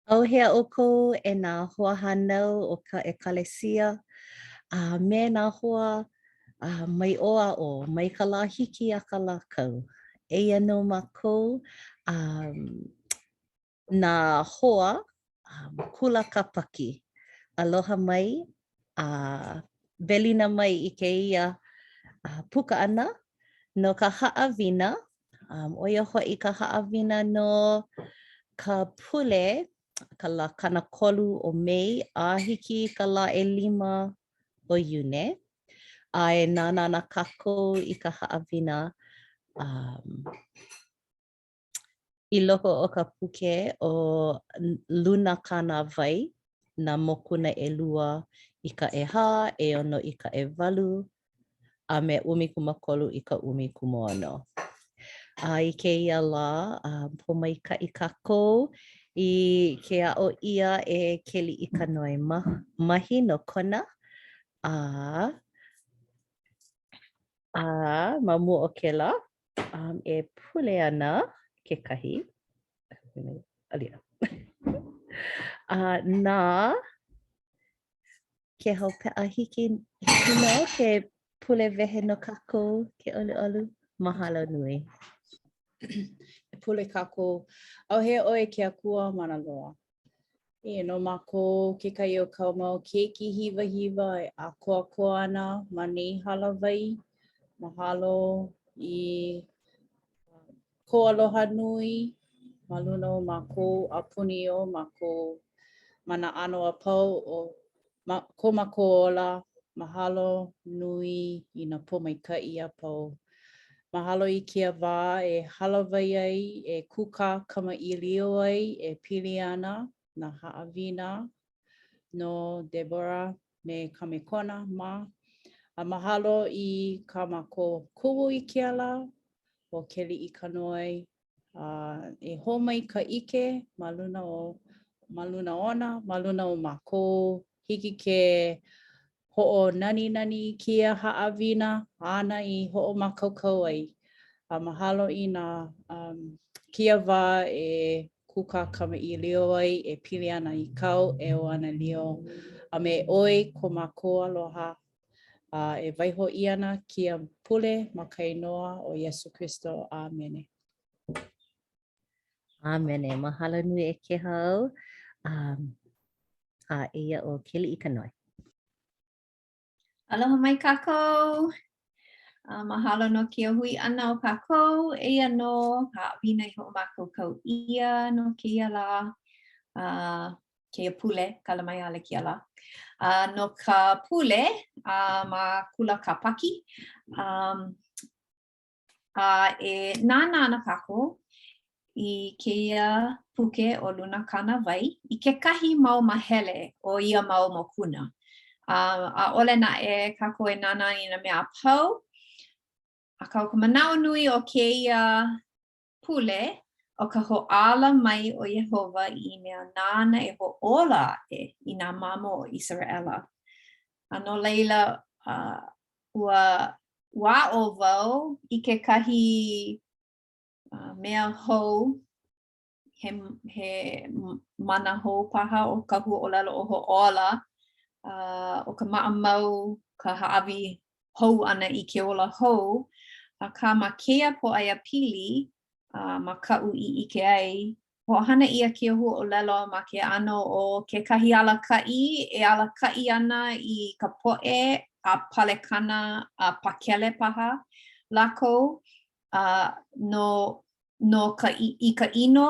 ʻAuhea ʻoukou e nā hoahānau o ka ʻEkalesia a me nā hoa mai ʻō a ʻō, mai ka lā hiki a ka lā kau. Eia nō mākou nā hoa Kula Kāpaki. Aloha mai a welina mai i kēia puka ʻana no ka haʻawina ʻo ia hoʻi ka haʻawina no ka pule, ka lā 30 o Mei a hiki i ka lā ʻelima o Iune. A e nānā ana kākou i ka haʻawina um, i loko o ka puke ʻo Luna Kānāwai, nā mokuna ʻelua i ka ʻehā, ʻeono i ka ʻewalu, a me 13 i ka 16. A i kēia lā, pōmaikaʻi kākou i ke aʻo ʻia e Keliʻikanoe Mahi no Kona, a a ma mua o kēlā, Um, e pule ana kekahi. Alia. uh, na Kēhau Peʻa hiki, hiki nō ke pule wehe no kākou ke ʻoluʻolu. Mahalo nui. E pule kākou. ʻAuhea ʻoe ke Akua mana loa. Eia nō mākou kekahi o kāu mau keiki hiwahiwa e ʻākoakoa ana ma nei hālāwai. Mahalo i kou aloha nui ma luna o mākou a puni o mākou ma nā ʻano a pau o ko mākou ola. Mahalo nui i nā pōmaikaʻi a pau. Mahalo i kēia wā e hālāwai ai, e kūkā kamaʻilio ai e pili ana nā haʻawina no Deborah me Kamekona mā. A mahalo i kā mākou kumu i kēia lā, ʻo Keliʻikanoe, a e hō mai ka ʻike ma luna o ma luna ona, ma luna o mākou. Hiki ke hoʻonaninani i kēia haʻawina āna i hoʻomākaukau ai. A mahalo i nā um, kēia wā e kūkā kamaʻilio ai e pili ana i kāu ʻeuanelio a me ʻoe ko mākou aloha a e waiho ʻia ana kēia pule ma ka inoa o Iesū Kristo. ʻĀmene. ʻĀmene. Mahalo nui e Kēhau. Um, a eia ʻo Keliʻikanoe. Aloha mai kākou. Uh, mahalo no kēia hui ʻana o kākou. Eia nō ka haʻawina i hoʻomākaukau ʻia no kēia lā. Uh, kēia pule, kala mai ʻaʻole kēia lā. Uh, no ka pule uh, ma Kula Kāpaki, um, A e nānā ana kākou i kēia puke ʻo Luna Kānāwai i kekahi mau māhele o ia mau mokuna. A ʻaʻole naʻe kākou e nānā i nā mea a pau, akā ʻo ka manaʻo nui o kēia pule, ʻo ka hoʻāla mai o Iēhova i mea nāna e hoʻōla aʻe i nā mamo o ʻIseraʻela. A no laila, uh, ua ua aʻo wau i kekahi uh, mea hou, he, he mana hou paha o ka huaʻōlelo ʻo hoʻōla, uh, ʻo ka maʻamau ka hāʻawi hou ʻana i ke ola hou, akā ma kēia pōʻaiapili, uh, ma kaʻu i ʻike ai, Hoʻohana ʻia kēia huaʻōlelo ma ke ʻano o kekahi alakaʻi e alakaʻi ana i ka poʻe a palekana a pakele paha lākou a no no ka i ka ʻino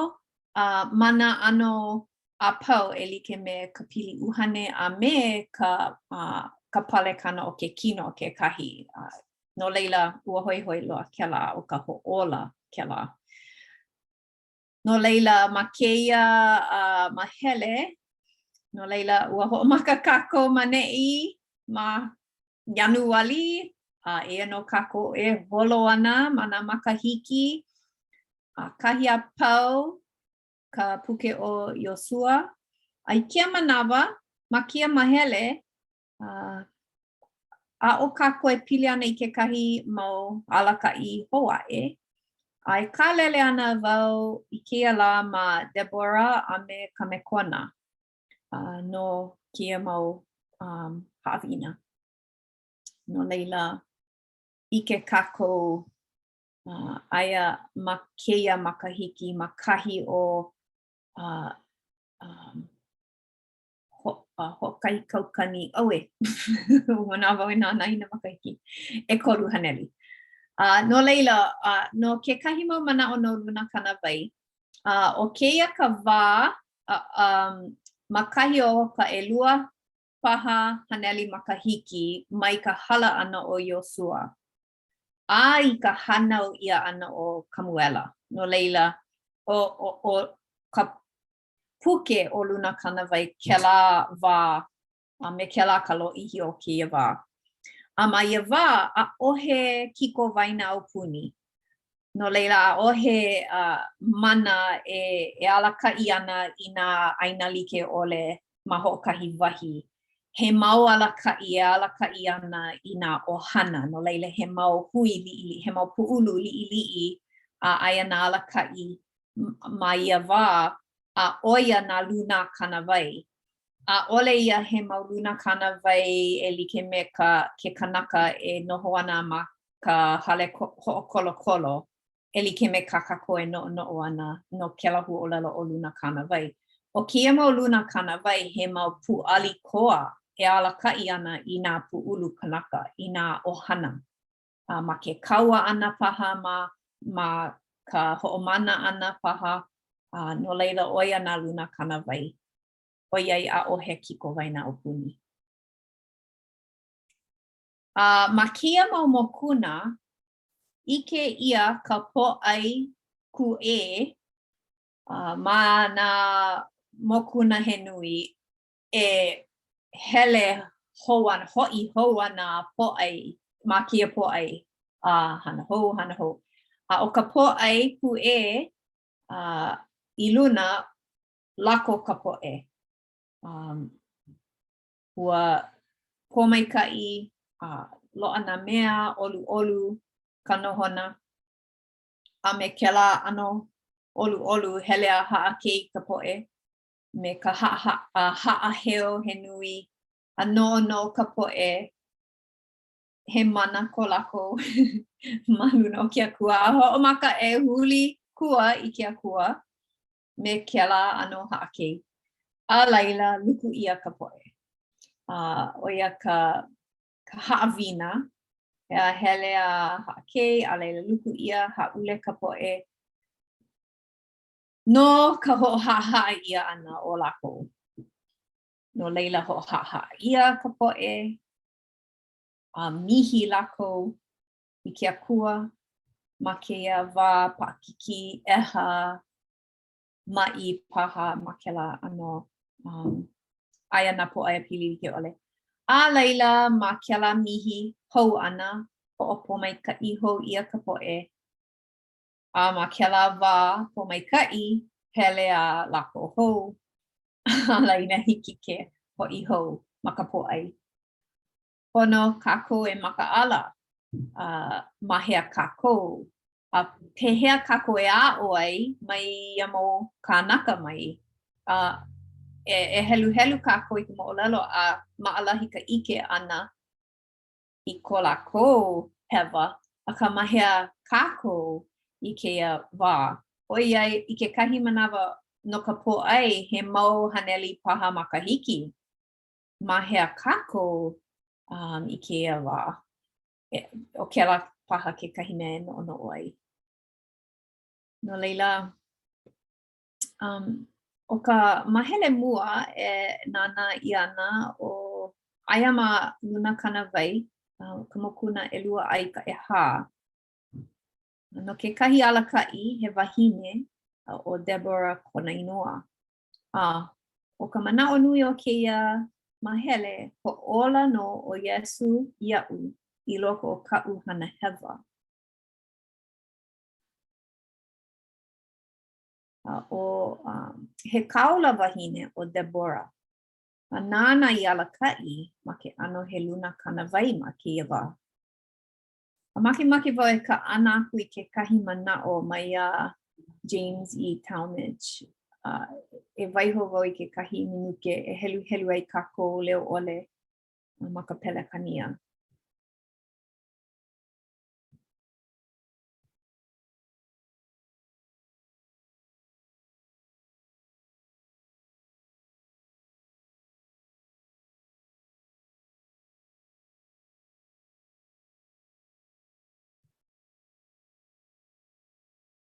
a ma nā ʻano a pau e like me ka pili ʻuhane a me ka a ka palekana o ke kino kekahi. No laila, ua hoihoi loa kēlā ʻo ka hoʻōla kēlā. No laila, ma kēia uh, mahele, no laila, ua hoʻomaka kākou ma neʻi, ma Ianuali, a eia nō kākou e holo ana ma nā makahiki, a kahi a pau ka puke ʻo Iosua. A i kēia manawa, ma kēia mahele, uh, aʻo kākou e pili ana i kekahi mau alakaʻi hou aʻe. A e kālele ana wau i kēia lā ma Debora a me Kamekona uh, no kēia mau um, haʻawina. No laila, ʻike kākou uh, aia ma kēia makahiki ma kahi o uh, um, ho, uh, hoʻokahi kaukani, auē, ua nā wau e nānā i nā makahiki, 300. Uh, no laila, uh, no kekahi mau manaʻo no Luna Kānāwai, uh, ʻo kēia ka wā uh, um, ma kahi o ka ʻelua paha haneli makahiki mai ka hala ʻana o Iosua a i ka hānau ʻia ʻana o Kamuela. No laila, ʻo, ʻo, ʻo ka puke o Luna Kānāwai kēlā wā a me kēlā ka lōʻihi o kēia wā. A ma ia wā, ʻaʻohe kiko waena aupuni. No laila, ʻaʻohe uh, mana e, e alakaʻi ana i nā ʻāina like ʻole ma hoʻokahi wahi. He mau alakaʻi e alakaʻi ana i nā ʻohana, no laila he mau hui liʻiliʻi, he mau pūʻulu liʻiliʻi a aia nā alakaʻi ma ia wā, a ʻo ia nā luna kānāwai. ʻAʻole ia he mau luna kānāwai e like me ka ke kanaka e noho ana ma ka hale hoʻokolokolo, e like me kā kākou e noʻonoʻo ana no kēlā huaʻōlelo ʻo luna kānāwai. ʻO kēia mau luna kānāwai, he mau pūʻali koa e alakaʻi ana i nā pūʻulu kanaka, i nā ʻohana. A ma ke kaua ʻana paha, ma ma ka hoʻomana ʻana paha, a no laila ʻo ia nā luna kānāwai, ʻoiai ʻaʻohe kiko waena aupuni. A ma kēia mau mokuna, ʻike ʻia ka pōʻai kūʻē ma nā mokuna he nui e hele hou ana, hoʻi hou ana a pōʻai ma kēia pōʻai, a hana hou, hana hou. A ʻo ka pōʻai kūʻē uh, i luna, lako ka poʻe. Um, ua pōmaikaʻi, a uh, loaʻa nā mea, ʻoluʻolu ka nohona, a me kēlā ʻano ʻoluʻolu hele a haʻakei ka poʻe me ka haʻaheo he nui, a noʻonoʻo ka poʻe he mana ko lākou ma luna o ke Akua, a hoʻomaka e huli kua i ke Akua me kēlā ʻano haʻakei. A laila, luku ʻia ka poʻe. A ʻo ia ka, ka haʻawina, a hele a haʻakei, a laila luku ʻia, hāʻule ka poʻe no ka hoʻohaʻahaʻa ʻia ʻana o lākou. No laila, hoʻohaʻahaʻa ʻia ka poʻe, a mihi lākou i ke Akua ma kēia wā paʻakikī, ʻeha, maʻi paha ma kēlā ʻano um, aia nā pōʻaiapili like ʻole. A laila, ma kēlā mihi hou ʻana, hoʻopōmaikaʻi hou ʻia ka poʻe. A ma kēlā wā pōmaikaʻi, hele a lako hou, a laila hiki ke hoʻi hou ma ka pōʻai. Pono kākou e makaʻala uh, ma hea kākou a pehea kākou e aʻo ai mai ia mau kānaka mai. Uh, e, e heluhelu kākou i ka moʻolelo a maʻalahi ka ʻike ʻana i ko lākou hewa, akā ma hea kākou i kēia wā? ʻOiai, i kekahi manawa no ka pōʻai, he mau haneli paha makahiki, ma hea kākou um, i kēia wā? E, ʻo kēlā paha kekahi mea e noʻonoʻo ai. No laila, um, ʻo ka mahele mua e nānā ʻia ana ʻo aia ma Luna Kānāwai, uh, ka mokuna ʻelua a i ka ʻehā. No kekahi alakaʻi, he wahine, ʻo Debora kona inoa. A ʻo ka manaʻo nui o kēia mahele, hoʻōla nō ʻo Iesū iaʻu i loko o kaʻu hana hewa. A ʻo, um, he kāula wahine ʻo Debora, a nāna i alakaʻi ma ke ʻano he luna kānāwai ma kēia wā. A makemake wau e kaʻana aku i kekahi manaʻo maiā James E. Talmage. Uh, e waiho wau i kekahi minuke e heluhelu ai kākou leo ʻole ma ka Pelekania.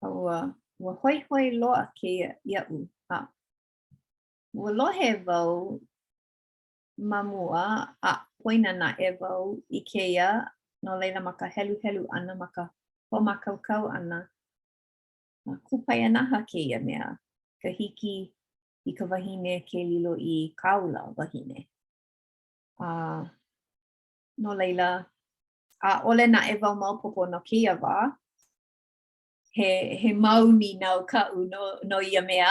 A ua, ua hoihoi loa kēia iaʻu. A ua lohe wau ma mua, a poina naʻe wau i kēia, no laila ma ka heluhelu ʻana, ma ka hoʻomākaukau ʻana, a kupaianaha kēia mea, ka hiki i ka wahine ke lilo i kāula wahine. A no laila, ʻaʻole naʻe wau maopopo no kēia wā, he, he mau nīnau kaʻu no, no ia mea.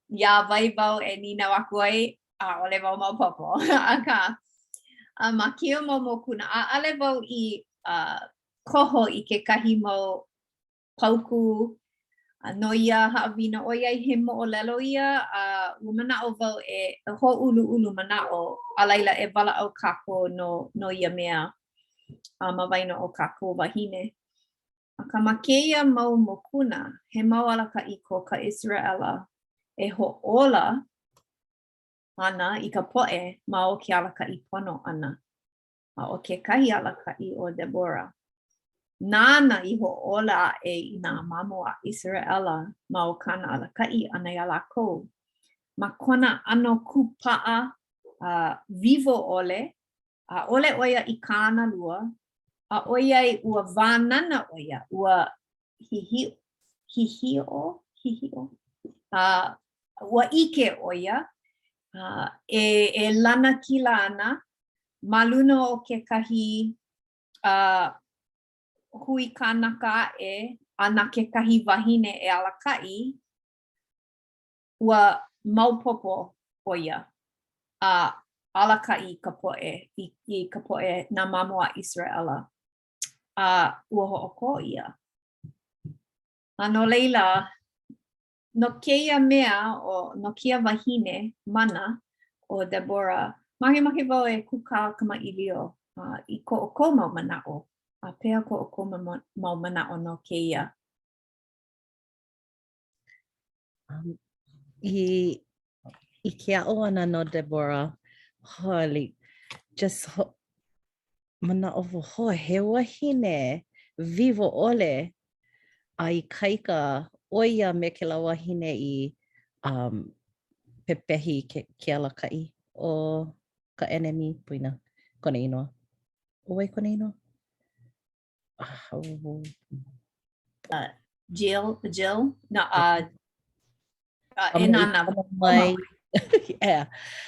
Iā wai wau e nīnau aku ai, ʻaʻole wau maopopo. Akā, a ma kēia mau mokuna, ʻaʻole wau i uh, koho i kekahi mau paukū no ia haʻawina ʻoiai he moʻolelo ia, a ua manaʻo wau e hōʻuluʻulu manaʻo, a laila e walaʻau kākou no, no ia mea a ma waena o kākou wāhine. Akā ma kēia mau mokuna, he mau alakaʻi ko ka ʻIseraʻela e hoʻōla ana i ka poʻe ma o ke alakaʻi pono ʻana. A ʻo kekahi alakaʻi ʻo Debora, nāna i hoʻōla aʻe i nā mamo a ʻIseraʻela ma o kāna alakaʻi ʻana iā lākou, ma kona ʻano kūpaʻa a wiwo ʻole, ʻaʻole ʻo ia i kānalua, a ʻoiai ua wānana ʻo ia, ua hihi, hihiʻo, hihiʻo, a ua ʻike ʻo ia, a e, e lanakila ana ma luna o kekahi uh, hui kānaka aʻe a na kekahi wahine e alakaʻi, ua maopopo ʻo ia a alakaʻi i ka poʻe, i, i ka poʻe nā mamo a ʻIseraʻela, a ua hoʻokō ʻia. A no laila, no kēia mea, o, no kēia wahine mana ʻo Debora, makemake wau e kūkā kamaʻilio uh, i ko ʻoukou mau manaʻo, a pehea ko ʻoukou mau manaʻo no kēia? Um, i, i ke aʻo ʻana no Debora, holy, just ho, manaʻo wau, ho, he wahine wiwo ʻole a ikaika ʻo ia me kēlā wahine i um, pepehi ke, ke alakaʻi o ka ʻenemi, poina, kona inoa. ʻO wai kona inoa? Uh, Jill, Jill, no, uh, uh, e nānā mai. yeah.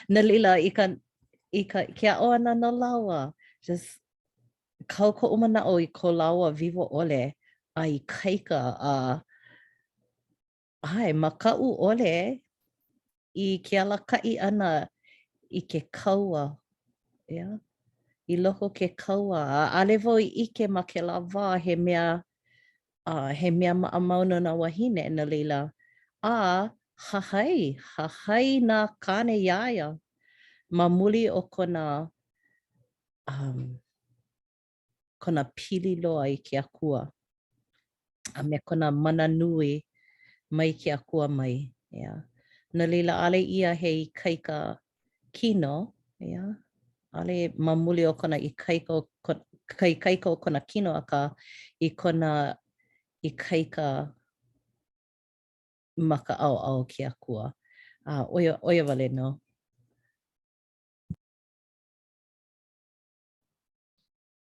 No laila, i ka, i ka, ke aʻo ʻana no lāua, just kau koʻu manaʻo i ko lāua wiwo ʻole a ikaika a ʻae, makaʻu ʻole i ke alakaʻi ʻana i ke kaua, yeah? I loko ke kaua, a ʻaʻole wau i ʻike ma kēlā wā he mea, uh, he mea maʻamau no nā wāhine, no laila, a hahai, hahai nā kāne iā ia ma muli o kona um, kona pili loa i ke Akua a me kona mana nui mai ke Akua mai. Yeah. No laila, ʻaʻole ia he ikaika kino, yeah. ʻaʻole ma muli o kona ikaika, ka ikaika o kona kino, akā i kona ikaika ma ka ʻaoʻao o ke Akua. A ʻo ia, ʻo ia wale nō.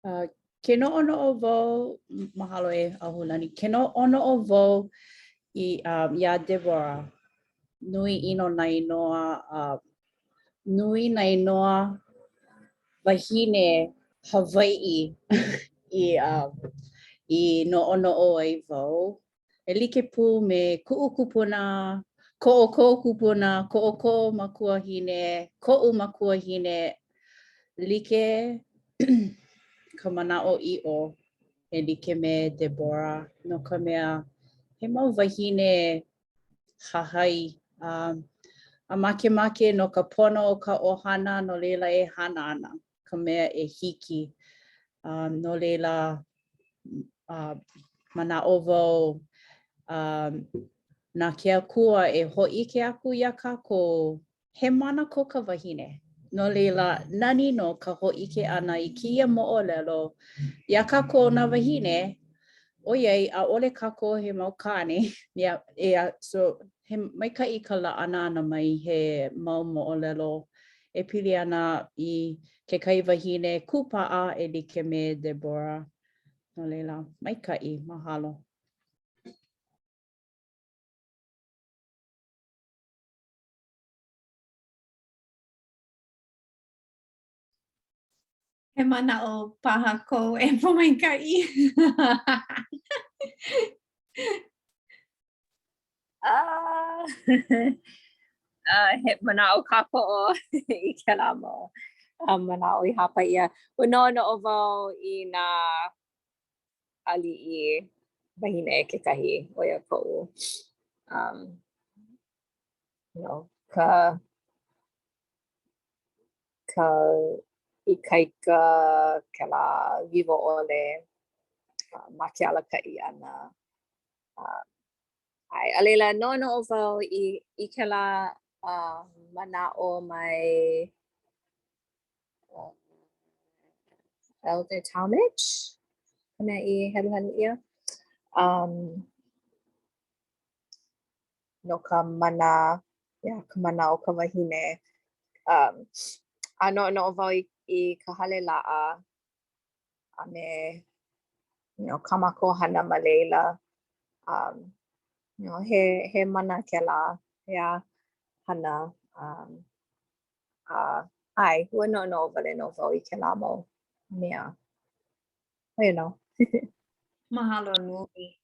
Uh, ke noʻonoʻo wau, mahalo e Ahulani, ke noʻonoʻo wau i, um, iā Deborah, nui ʻino nā inoa, uh, nui nā inoa wahine Hawaiʻi i, um, i noʻonoʻo ai wau. E like pū me kuʻu kupuna, ko ʻoukou kupuna, ko ʻoukou makuahine, koʻu makuahine, like. ka manaʻoʻiʻo e like me Debora no ka mea, he mau wahine hahai a a makemake no ka pono o ka ʻohana no laila e hana ana ka mea e hiki. A no laila, a manaʻo wau a na ke Akua e hōʻike aku iā kākou He mana ko ka wahine. No laila, nani nō ka hōʻike ʻana i kēia moʻolelo iā kākou nā wāhine, ʻoiai ʻaʻole kākou he mau kāne, yeah, yeah, so he maikaʻi ka laʻana ʻana mai he mau moʻolelo e pili ana i kekahi wahine kūpaʻa e like me Debora. No laila, maikaʻi, mahalo. He manaʻo paha kou e Pōmaikaʻi. Ah, uh, he manaʻo kākoʻo i kēlā mau uh, manaʻo i hāpai ʻia. Ua noʻonoʻo wau i nā aliʻi wahine kekahi, ʻo ia koʻu um, you know, ka ka ikaika, kēlā wiwo ʻole uh, ma ke alakaʻi ʻana. Uh, ʻae, a laila noʻonoʻo wau i, i kēlā uh, manaʻo mai uh, Elder Talmage, ka mea i heluhelu ʻia. Um, no ka mana, yeah, ka mana o ka wahine. Um, a noʻonoʻo wau i, i ka hale laʻa a me you know, kā mākou hana ma laila. Um, you know, he, he mana kēlā, yeah, hana. Um, a, ʻae, ua noʻonoʻo wale nō wau i kēlā mau mea. ʻO ia nō. Mahalo nui.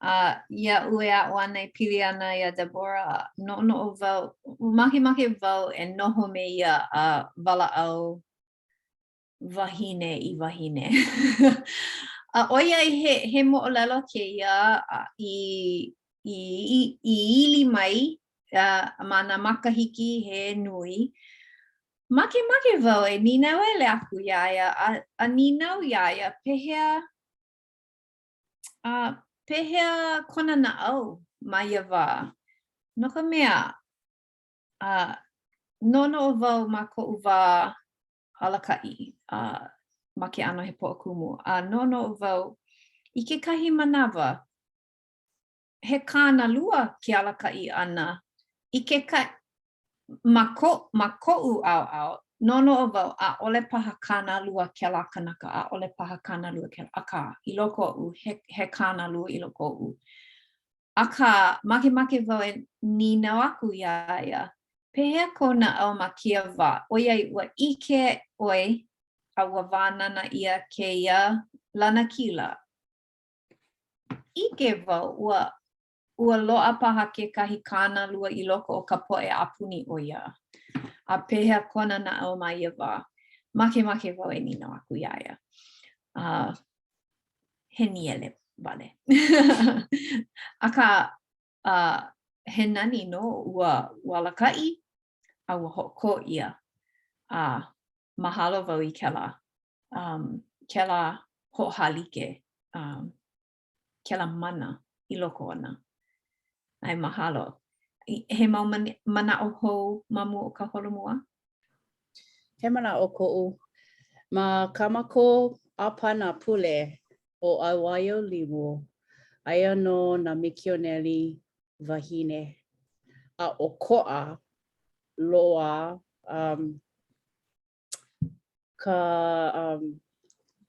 A iaʻu e aʻo ana e pili ana iā Debora, noʻonoʻo wau, makemake wau e noho me ia a walaʻau wahine i wahine. a ʻoiai he, he moʻolelo kēia i, i, i, i ili mai uh, ma nā makahiki he nui, Makemake wau e nīnauele aku iā ia a, a nīnau iā ia pehea, a pehea kona naʻau ma ia wā. No ka mea, a noʻonoʻo wau ma koʻu wā alakaʻi a ma ke ʻano he poʻokumu, a noʻonoʻo wau i kekahi manawa, he kānalua ke alakaʻi ʻana i keka ma ko ma koʻu ʻaoʻao, noʻonoʻo wau, ʻaʻole paha kānalua kēlā kanaka, ʻaʻole paha kānalua kēlā, akā, i loko oʻu, he, he kānalua i loko oʻu. Akā, makemake wau e nīnau aku iā ia, pehea kou naʻau ma kēia wā, ʻoiai ua ʻike ʻoe a ua wānana ʻia kēia lanakila, ʻIke wau, ua, ua loaʻa paha kekahi kānalua i loko o ka poʻe a puni ʻo ia. A pehea kona naʻau ma ia wā? Makemake wau e nīnau aku iā ia. Uh, he nīele wale. Akā, uh, he nani nō ua, ua alakaʻi a ua hoʻokō ʻia. A mahalo wau i kēlā, um, kēlā hoʻohālike, um, kēlā mana i loko ona. ʻAe, mahalo. He mau manaʻo hou ma mua o ka holomua? He manaʻo koʻu. Ma kā mākou ʻāpana pule ʻo Auwaiolimu, aia nō nā mikioneli wahine a ʻokoʻa loa um, ka um,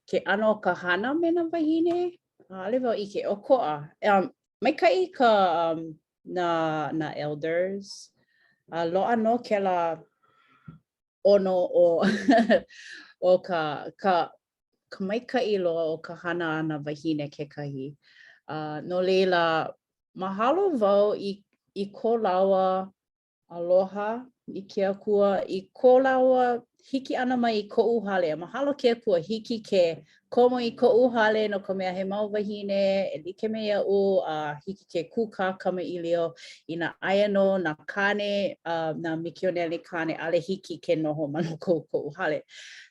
ke ʻano o ka hana me nā wāhine, ʻaʻole wau ʻike, ʻokoʻa. Um, maikaʻi ka um, nā, nā elders, a loaʻa nō kēlā ʻono o, o ka, ka, ka maikaʻi loa o ka hana a nā wāhine kekahi. Uh, no laila, mahalo wau i, i ko lāua aloha i ke Akua, i ko lāua. hiki ʻana mai i koʻu hale, a mahalo ke Akua, hiki ke komo i koʻu hale no ka mea he mau wahine e like me iaʻu a hiki ke kūkā kamaʻilio inā aia nō nā kāne, uh, nā mikioneli kāne, ʻaʻole hiki ke noho ma loko o koʻu hale.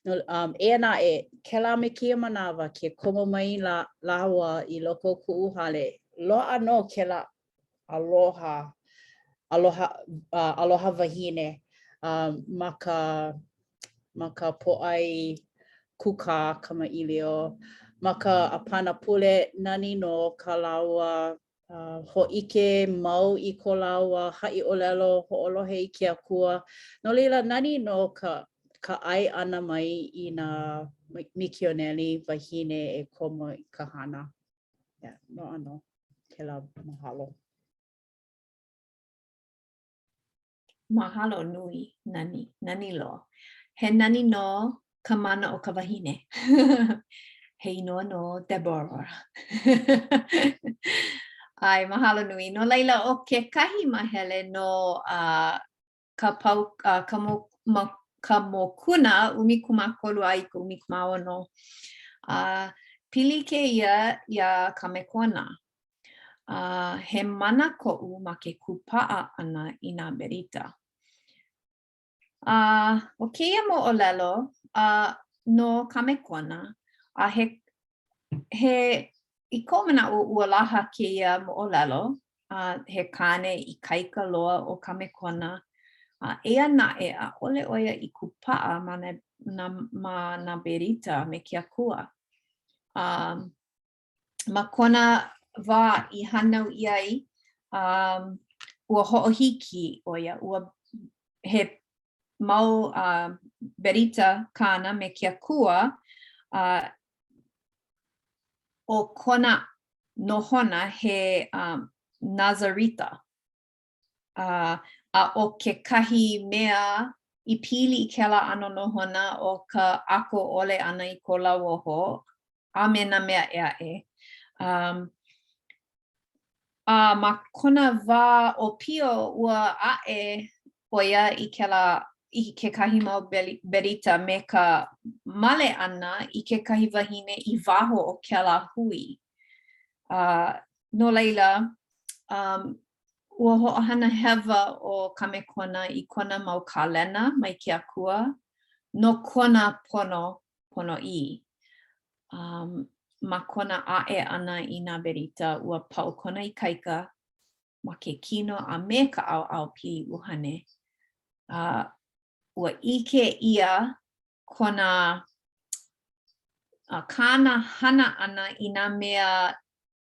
No, um, eia naʻe, kēlā me kēia manawa ke komo mai la, lāua i loko o kuʻu hale, loaʻa nō kēlā aloha, aloha, uh, aloha wahine um, ma ka, ma ka pōʻai kūkā kamaʻilio, ma ka ʻāpana pule, nani nō kā lāua uh, hōʻike mau i ko lāua haʻiʻōlelo hoʻolohe i ke Akua. No laila, nani nō ka, ka ʻae ʻana mai i nā mikioneli wahine e komo i ka hana. Yeah, loaʻa nō kēlā mahalo. Mahalo nui, nani, nani loa. He nani nō ka mana o ka wahine. He inoa nō Deborah. ʻAe, mahalo nui. No laila, ʻo kekahi mahele no uh, ka pau, uh, ka, mo, ma, ka mokuna 13 a i ka 16. Uh, pili kēia iā Kamekona. Uh, he mana koʻu ma ke kūpaʻa ʻana i nā berita. Uh, ʻo kēia moʻolelo uh, no Kamekona, a he he i koʻu manaʻo ua laha kēia moʻolelo, a he kāne ikaika loa ʻo Kamekona, a eia naʻe ʻaʻole ʻo ia i kūpaʻa ma nā, nā, ma nā berita me ke Akua. A ma kona wā i hānau ʻia ai, um, ua hoʻohiki ʻo ia, ua he mau uh, berita kāna me ke Akua, a uh, ʻo kona nohona he um, Nazarita. Uh, a ʻo kekahi mea i pili i kēlā ʻano nohona ʻo ka ʻako ʻole ʻana i ko lauoho a me nā mea ʻē aʻe. Um, a ma kona wā ʻōpio, ua ʻaʻe ʻo ia i kēlā i kekahi mau berita me ka male ʻana i kekahi wahine i waho o kēlā hui. Uh, no laila, um, ua hoʻohana hewa ʻo Kamekona i kona mau kālena mai ke Akua no kona pono ponoʻī. Um, ma kona ʻaʻe ʻana i nā berita, ua pau kona ikaika ma ke kino a me ka ʻaoʻao pili ʻuhane. A ua ʻike ʻia kona a kāna hana ʻana i nā mea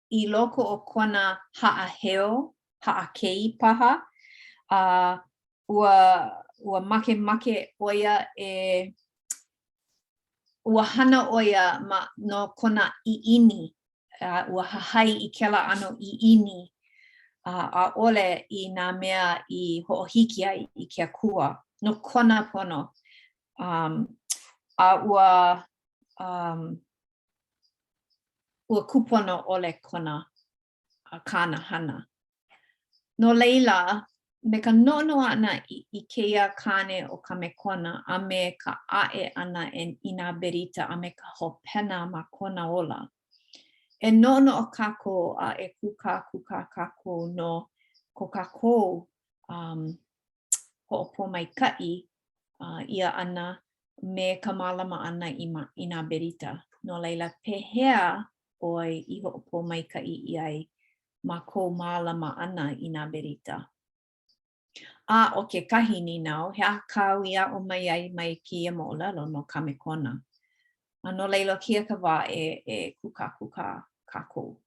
i loko o kona haʻaheo, haʻakei paha, a ua ua makemake ʻo ia e ua hana ʻo ia ma no kona ʻiʻini a ua hahai i kēlā ʻano ʻiʻini, a ʻaʻole i nā mea i hoʻohiki ai i ke Akua no kona pono. Um, a ua, um, ua kūpono ʻole kona a kāna hana. No laila, me ka noʻonoʻo ʻana i, i kēia kāne ʻo Kamekona a me ka ʻaʻe ʻana e, i nā berita a me ka hopena ma kona ola, e noʻonoʻo kākou a e kūkākūkā kākou no ko kākou um, hoʻopōmaikaʻi uh, ʻia ʻana me ka mālama ʻana i, ma, i nā berita. No laila, pehea ʻoe i hoʻopōmaikaʻi ʻia ai ma kou mālama ʻana i nā berita? A ʻo kekahi nīnau, he aha kāu i aʻo mai ai mai kēia moʻolelo no Kamekona? A no laila, kēia ka wā e, e kūkākūkā kākou.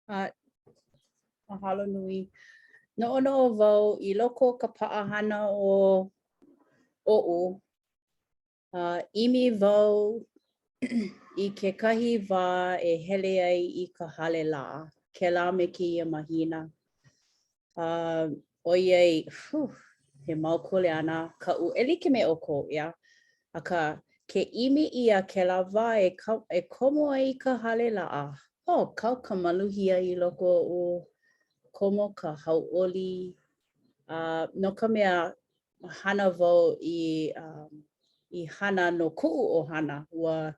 A mahalo nui. Noʻonoʻo wau i loko o ka paʻahana o oʻu, a ʻimi wau i kekahi wā e hele ai i ka hale laʻa, kēlā me kēia mahina. A ʻoiai, whew, he mau kuleana kaʻu e like me ʻoukou, yeah. Akā, ke ʻimi ʻia kēlā wā e, e komo ai i ka hale laʻa, oh, kau ka maluhia i loko oʻu. komo ka hauʻoli, a no ka mea, hana wau i um, i hana no koʻu ʻohana. Ua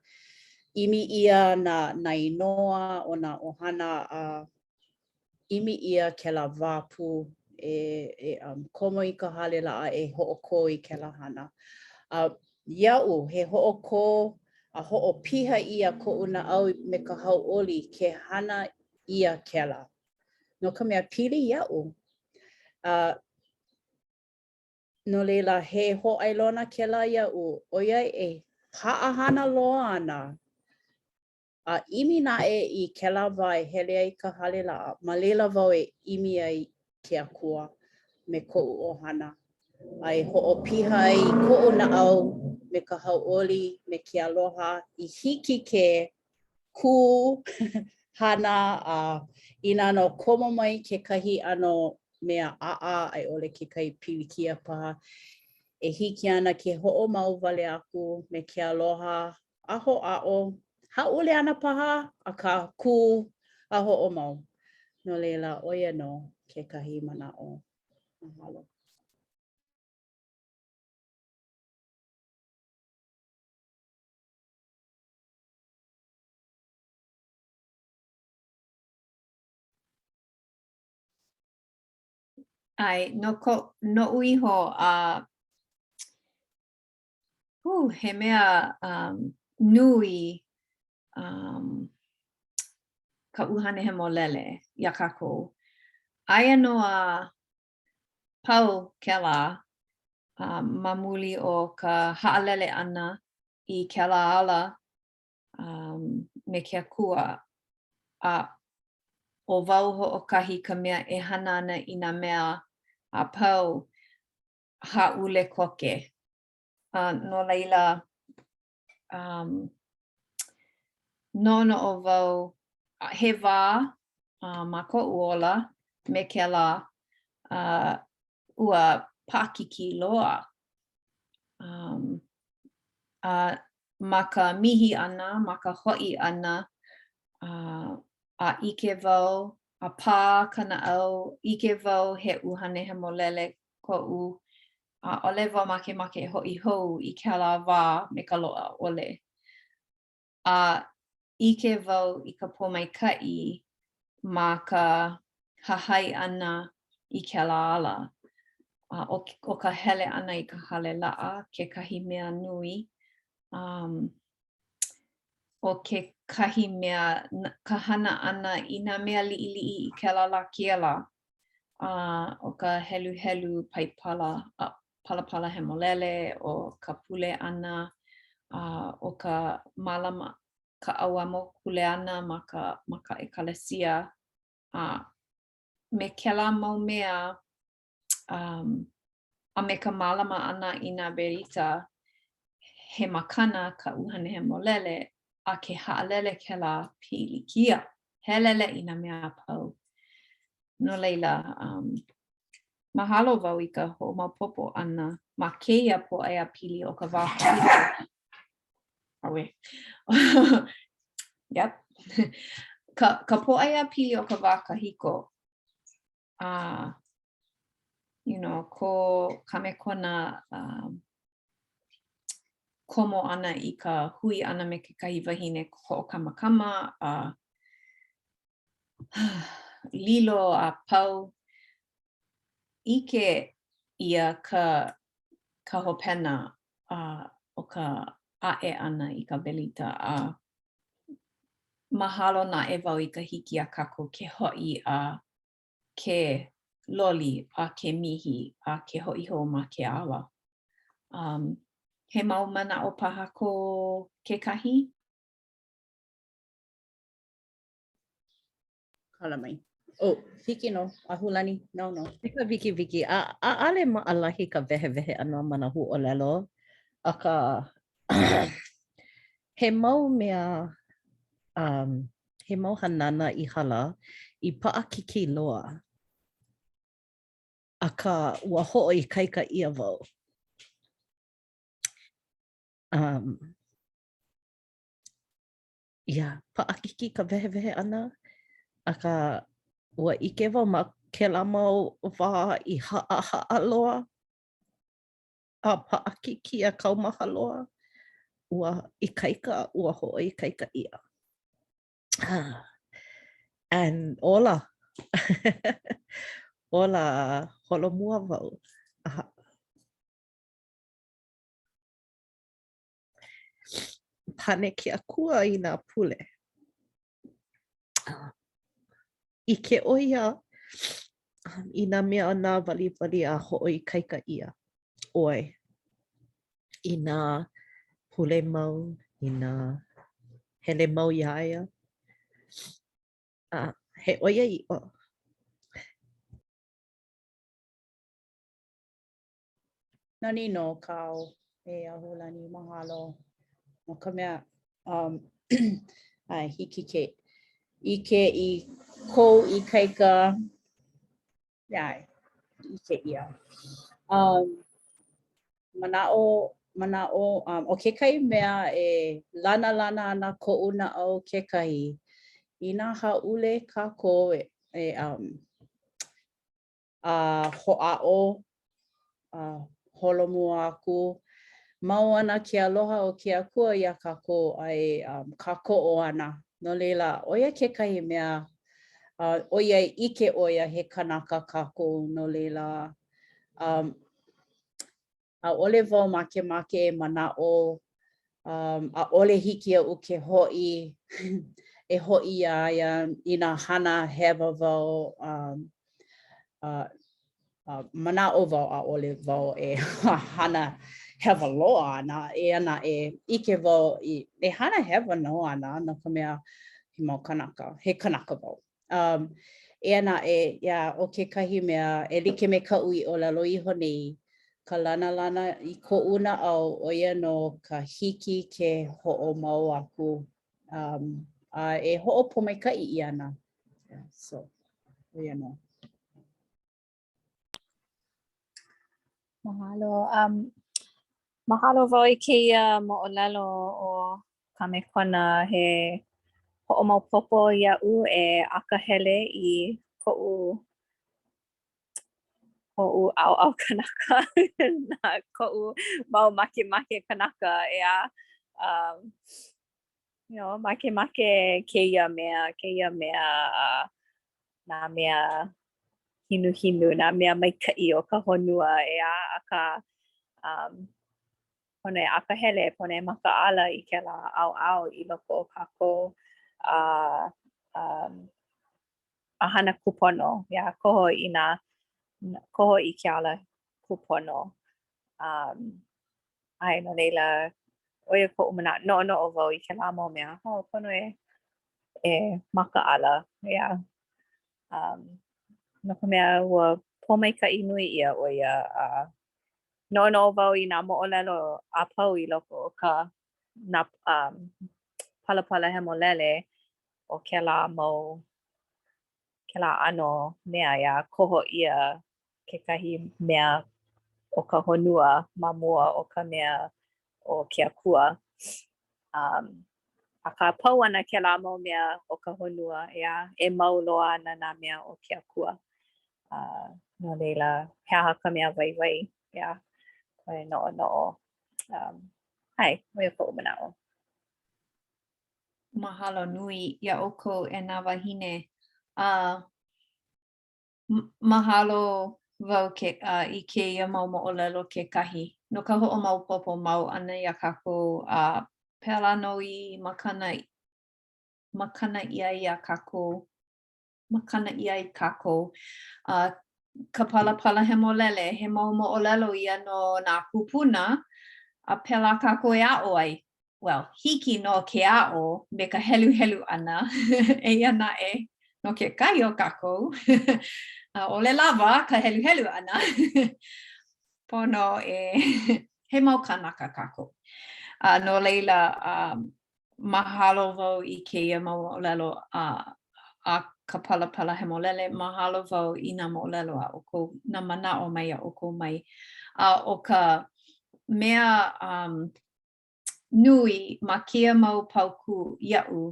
ʻimi ʻia nā, nā inoa o nā ʻohana a ʻimi ʻia kēlā wā pū e, e um, komo i ka hale laʻa e hoʻokō i kēlā hana. A iaʻu, he hoʻokō a hoʻopiha ʻia koʻu naʻau me ka hauʻoli ke hana ʻia kēlā. No ka mea, pili iaʻu. A no laila, he hōʻailona kēlā iaʻu, ʻoiai e paʻahana loa ana A ʻimi naʻe i kēlā wā e hele ai i ka hale laʻa, ma laila wau e ʻimi ai i ke Akua me koʻu ʻohana, a e hoʻopiha ai i koʻu naʻau me ka hauʻoli, me ke aloha, i hiki ke kū hana a inā nō komo mai kekahi ʻano mea ʻaʻa a i ʻole kekahi pilikia paha, e hiki ana ke hoʻomau wale aku me ke aloha a hoʻāʻo, hāʻule ana paha, akā kū a hoʻomau. No laila, ʻo ia nō kekahi manaʻo. Mahalo. ʻAe, no ko, noʻu iho, a uh, Uh, he mea um, nui um, ka ʻUhane Hemolele iā kākou. Aia nō a pau kēlā um, ma muli o ka haʻalele ʻana i kēlā ala um, me ke Akua a ʻo wau hoʻokahi ka mea e hana ana i nā mea a pau hāʻule koke. A no laila, um, noʻonoʻo wau, he wā uh, ma koʻu ola me kēlā, uh, ua paʻakikī loa. Um, a ma ka mihi ʻana, ma ka hoʻi ʻana, uh, a ʻike wau, a pā ka naʻau, ʻike wau he ʻUhane Hemolele koʻu, ʻaʻole wau makemake e hoʻi hou i kēlā wā me ka loaʻa ʻole. A ʻike wau i ka pōmaikaʻi ma ka hahai ʻana i kēlā ala. A ʻo, ʻo ka hele ʻana i ka hale laʻa kekahi mea nui. Um, ʻo kekahi mea, ka hana ʻana i nā mea liʻiliʻi i kēlā lā kēia lā. A ʻo ka heluhelu paipala, a, palapala hemolele, ʻo ka pule ʻana, a ʻo ka mālama, ka ʻauamo kuleana ma ka, ma ka ʻekalesia, a me kēlā mau mea, um, a me ka mālama ʻana i nā berita, he makana ka ʻUhane Hemolele, a ke haʻalele kēlā pilikia, heleleʻi nā mea a pau. No laila, um, mahalo wau i ka hoʻomaopopo ʻana ma kēia pōʻaiapili o ka wā kahiko. Auē. yep. ka, ka pōʻaiapili o ka wā kahiko, a uh, you know, ko Kamekona um, komo ʻana i ka hui ʻana me kekahi wahine hoʻokamakama a uh, lilo a pau ʻike ʻia ka, ka hopena uh, o ka ʻaʻe ʻana i ka welita a mahalo naʻe wau i ka hiki iā kākou ke hoʻi a ke loli a ke mihi a ke hoʻi hou ma ke ala. Um, he mau manaʻo paha ko kekahi? Kala mai. Oh, hiki nō. Ahulani, no, no. Me ka wikiwiki, a ʻaʻole maʻalahi ka wehewehe ʻana ma nā huaʻōlelo, akā he mau mea um, he mau hanana i hala i paʻakikī loa, akā ua hoʻoikaika ʻia wau. Um, yeah, paʻakikī ka wehewehe ʻana, akā ua ʻike wau ma. Kēlā mau wā i haʻahaʻa loa a paʻakikī a kaumaha loa, ua ikaika, ua hoʻoikaika ʻia. And ola. Ola a holomua wau. Aha. Pane ke Akua i nā pule. ʻIke ʻo ia i nā mea nāwaliwali a hoʻoikaika ʻia ʻoe inā pule mau, inā hele mau iā ia. A he ʻoiaʻiʻo. Nani nō kāu e Ahulani, mahalo. No ka mea, um, ʻae, hiki ke ʻike i kou ikaika, ʻae, ʻike ʻia. Um, manaʻo, manaʻo, um, ʻo kekahi mea e lanalana ana koʻu naʻau kekahi, inā hāʻule kākou e, e um, a hoʻāʻo a holomua aku. Mau ana ke aloha o ke Akua iā kākou a e kākoʻo ana. No laila, ʻo ia kekahi mea, ʻoiai ʻike ʻo ia he kanaka kākou, no laila, um, ʻaʻole wau makemake e manaʻo um, ʻaʻole hiki iaʻu ke hoʻi e hoʻi iā ia inā hana hewa wau um, uh, uh, manaʻo wau ʻaʻole wau e hana hewa loa ana, eia naʻe ʻike wau i, e hana hewa nō ana no ka mea he mau kanaka, he kanaka wau. Um, eia naʻe, yeah, ʻo kekahi mea, e like me kaʻu i ʻōlelo iho nei, ka lanalana i koʻu naʻau, ʻo ia nō ka hiki ke hoʻomau aku um, a e hoʻopōmaikaʻi ʻia ana. Yeah, so, ʻo ia nō. Mahalo. Um, mahalo wau i kēia moʻolelo o Kamekona he hoʻomaopopo iaʻu e akahele i koʻu koʻu ʻaoʻao kanaka na koʻu mau makemake kanaka, ʻeā. Um, you know, makemake kēia mea, kēia mea, a nā mea hinuhinu, nā mea maikaʻi o ka honua, ʻeā, akā, um, pono e akahele, pono e makaʻala i kēlā ʻaoʻao i loko o kākou, a um, a hana kūpono, yeah, koho i nā, koho i ke ala kūpono. Um, ʻae, no laila, ʻo ia koʻu manaʻo, noʻonoʻo wau i kēlā mau mea, oh, pono e, e makaʻala, yeah. Um, no ka mea, ua pōmaikaʻi nui ʻia ʻo ia, a noʻonoʻo wau i nā moʻolelo a pau i loko o ka, nā um, palapala hemolele o kēlā mau, kēlā ʻano mea, yeah, koho ʻia kekahi mea o ka honua ma mua o ka mea o ke Akua. Um, akā pau ana kēlā mau mea o ka honua, ʻeā, e mau loa ana nā mea o ke Akua. Uh, no laila, he aha ka mea waiwai, ʻeā, koe noʻonoʻo. Um, ʻae, ʻo ia koʻu manaʻo. Mahalo nui iā ʻoukou e nā wāhine. A uh, Mahalo wau ke, uh, i kēia mau moʻolelo kekahi no ka hoʻomaopopo mau ʻana iā kākou a uh, pēlā nō i makana makana ʻia iā kākou makana ʻia ai kākou uh, ka palapala hemolele he mau moʻolelo ia no nā kūpuna a pēlā kākou e aʻo ai well, hiki nō ke aʻo me ka heluhelu ʻana, eia naʻe, no kekahi o kākou, ʻaʻole lawa ka heluhelu ʻana, pono e, he mau kānaka kākou. A no laila, um, mahalo wau i kēia mau moʻolelo a, a ka palapala hemolele, mahalo wau i nā moʻolelo a ʻoukou, nā manaʻo mai a ʻoukou mai. A ʻo ka mea um, nui ma kēia mau paukū iaʻu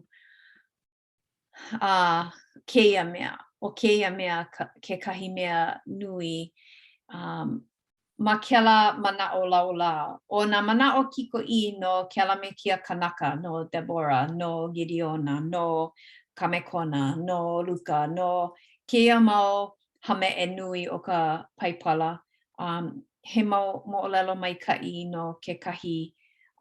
a kēia mea. ʻo kēia mea kekahi mea nui um, ma kēlā manaʻo laulā. ʻO nā manaʻo kikoʻī no kēlā me kēia kanaka, no Debora, no Gideona, no Kamekona, no Luka, no kēia mau hāmeʻe nui o ka Paipala, um, he mau moʻolelo maikaʻi no kekahi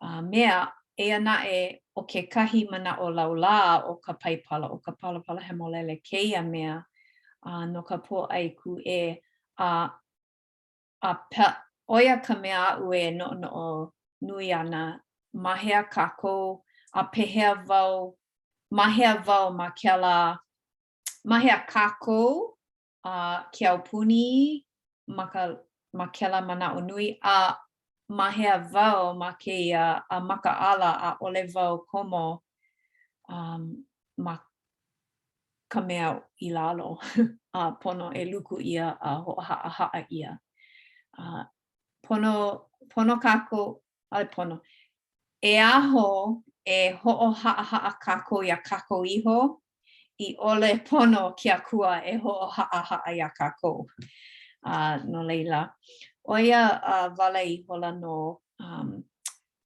uh, mea, eia naʻe, ʻo kekahi manaʻo laulā o ka Paipala, ʻo ka Palapala Hemolele kēia mea uh, no ka pōʻai kūʻē, a a pe, ʻo ia ka mea aʻu e noʻonoʻo nui ana, ma hea kākou, a pehea wau, ma hea wau ma kēlā, ma hea kākou a ke aupuni ma ka ma kēlā manaʻo nui, a ma hea wau ma kēia a makaʻala ʻaʻole wau komo um, ma ka mea i lalo a pono e luku ʻia a hoʻohaʻahaʻa ʻia. Uh, pono, pono kākou, ʻaʻole pono, e aho e hoʻohaʻahaʻa kākou iā kākou iho i ʻole pono ke Akua e hoʻohaʻahaʻa iā kākou. Uh, no laila, ʻo ia uh, wale ihola nō um,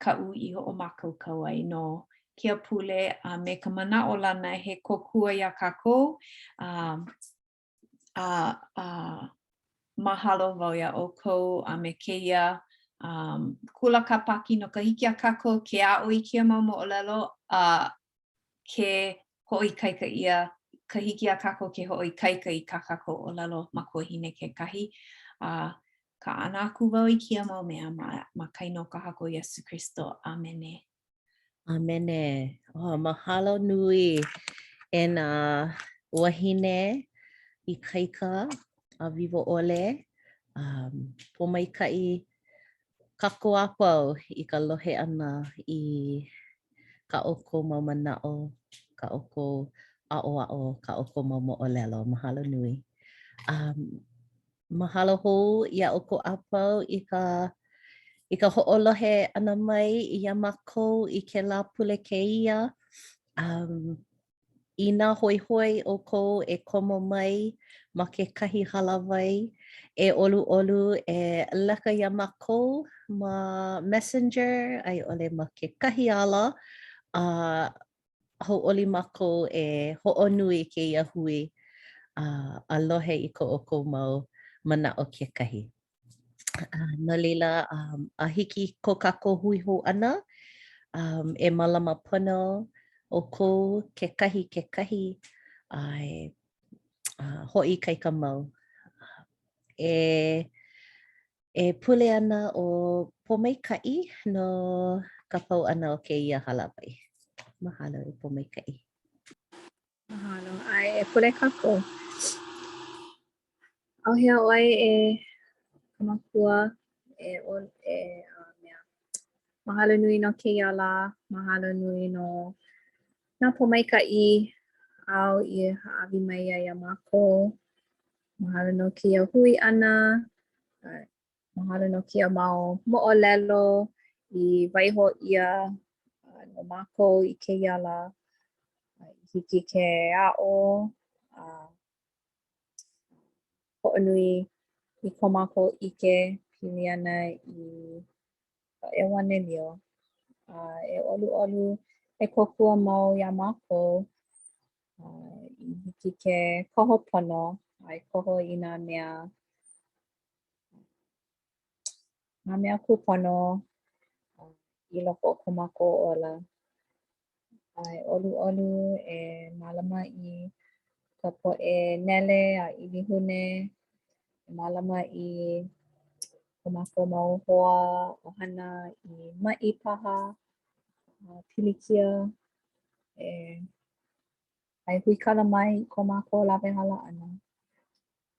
kaʻu i hoʻomākaukau ai no kēia pule a me ka manaʻolana he kōkua iā kākou a, a, a mahalo wau iā ʻoukou a me kēia um, kula kāpaki no ka hiki iā kākou ke aʻo i kēia mau moʻolelo a ke hoʻoikaika ʻia, ka hiki iā kākou ke hoʻoikaika i kā kākou ʻōlelo makuahine kekahi. A kaʻana aku wau i kēia mau mea ma, ma ka inoa o ka Haku Iesū Kristo. ʻĀmene. ʻĀmene. Oh, mahalo nui e nā wahine ikaika a wiwoʻole. Um, pōmaikaʻi kākou a pau i ka lohe ʻana i kā ʻoukou mau manaʻo, kā ʻoukou aʻoaʻo, kā ʻoukou mau moʻolelo. Mahalo nui. Um, mahalo hou iā ʻoukou a pau i ka i ka hoʻolohe ʻana mai iā mākou i kēlā pule kēia. Um, Inā hoihoi ʻoukou e komo mai ma kekahi hālāwai, e ʻoluʻolu e leka iā mākou ma Messenger a i ʻole ma kekahi ala, a hauʻoli mākou e hoʻonui i kēia hui a, a lohe i ko ʻoukou mau manaʻo kekahi. No laila, um, a hiki ko kākou hui hou ʻana, um, e mālama pono ʻoukou kekahi i kekahi, a e uh, hoʻoikaika mau. E, e pule ana ʻo Pōmaikaʻi no ka pau ʻana o kēia hālāwai. Mahalo e Pōmaikaʻi. Mahalo. ʻAe, e pule kākou. ʻAuhea ʻoe e ka Makua e, e uh, mea. Mahalo nui no kēia lā, mahalo nui no nā pōmaikaʻi āu i hāʻawi mai ai iā mākou. Mahalo no kēia hui ʻana, uh, mahalo no kēia mau moʻolelo i waiho ʻia uh, no mākou i kēia lā. Uh, i hiki ke aʻo a uh, hoʻonui i ko mākou ʻike pili ana i ka ʻEuanelio. A e ʻoluʻolu e kōkua mau iā mākou uh, i hiki ke koho pono a e koho i nā mea nā mea kūpono i loko o ko mākou ola. A e ʻoluʻolu e mālama i ka poʻe nele a ʻilihune, e mālama i ko mākou mau hoa ʻohana i maʻi paha, a pilikia, e a e huikala mai i ko mākou lawehala ʻana.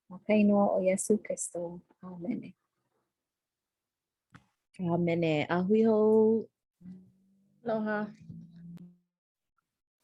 Ma ka inoa o Iesū Kristo. ʻĀmene. ʻĀmene. A hui hou. Aloha.